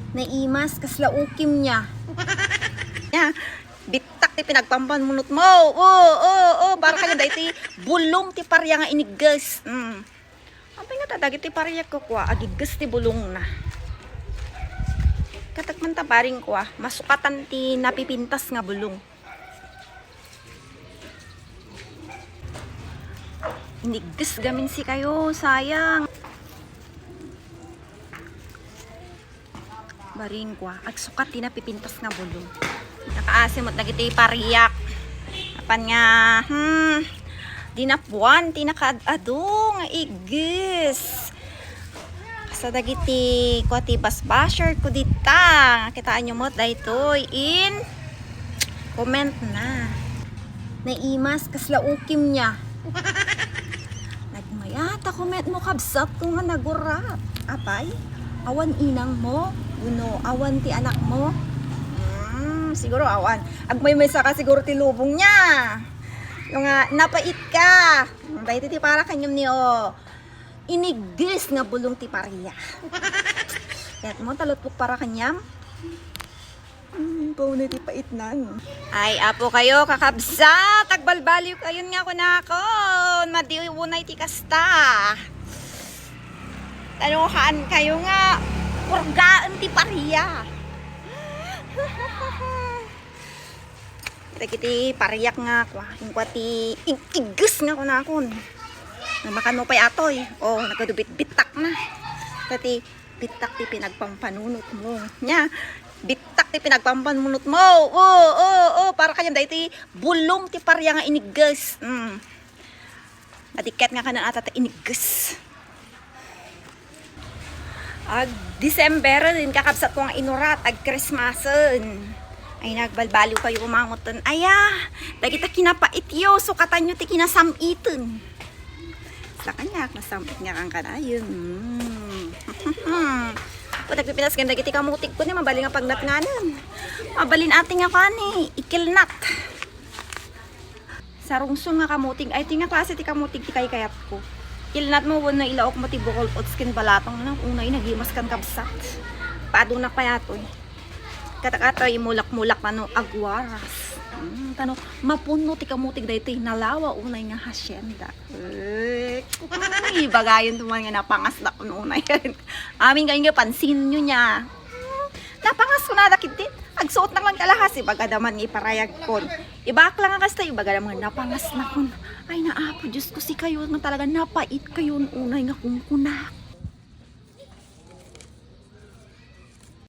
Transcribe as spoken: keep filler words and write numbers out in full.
Naimas, kasla ukim niya. Ya, bittak ti pinagpampanunot mo. Oo, oo, oo, para kanya dahil ti bulong ti paria nga inigges. Mm. Apay nga ta dagiti pariak ko kua, agigges ti bulongna. Katak man ta paring kua, masukatan ti napipintas nga bulong. Inigges gamin si kayo, sayang. Baring kua, agsukat ti napipintas nga bulong. Nakaasi met dagiti pariak. Apan nga, hmm, di napuan ti nakaad-adu nga igges. Sa dagiti kua ti basbasher ko dita. Kitaanyo met daytoy in comment na. Naimas, kasla ukim niya. Nagmayat a comment mo, kabsat ko nga nagurat. Apay, awan inang mo? Wenno awan ti anak mo? Hmm, siguro awan. Agmaymaysa ka siguro ti lubong niya. Yung nga, napait ka. Daytoy ti para kaniam ni, o. Inigges nga bulong ti paria. Ket mo, talutpok para kaniam. Hmm, paunay ti paitnan. Ay, apo kayo, kakabsat, agbalbaliw kayon nga kunakon. Madi unay ti kasta. Tanuhaan kayo nga, purgaen ti paria. Dagiti pariak nga, kua, inkua ti ig-, igges nga kunakon. Nga makano pay atoy. Oh, nagadu bitbittak na. Dati bittak ti pinagpampanunot mo. Nya, bittak ti pinagpampanunot mo. Oo, oo, oo, para kanya daytoy bulong ti paria nga inigges. Mm. Madiket nga kanan ata ta inigges. Ag December din kakabsat ko nga inurat, ag Christmasen. Ay, nagbalbaliw kayo umangoten. Aya, dagita kinapaityo, sukatanyo ti kinasam-iten. Sa kanya, masam-it nga kang kanayon. Hmm. Ako, nagpipinas ganda iti kamutig ko ni, mabalin nga pagnatnganan. Mabalin ati nga kani, ikilnat. Sarungsong nga kamutig. Ay, ti nga klase ti kamutig ti kaykayat ko. Ilnat mo wenno ilaok mo ti bukol oats ken balatong na. Unay nagimas kan kabsat. Padunak pa yatoy. Katakatoy, mulak-mulak, ano, agwaras. Mm, tano, mapuno ti kamutig daytoy, nalawa unay nga hacienda. Eh, ibagayon to man nga napangas na kuno unay. Amin kayo nga pansin nyo niya. Napangas ko na dakit din. Agsuot na lang kalahas, ibaga daman nga iparayag kon. Ibak lang nga kasta, ibaga daman nga napangas na kon. Ay, naapo, Diyos ko, si kayo nga talaga napait kayo unay nga kungkunak.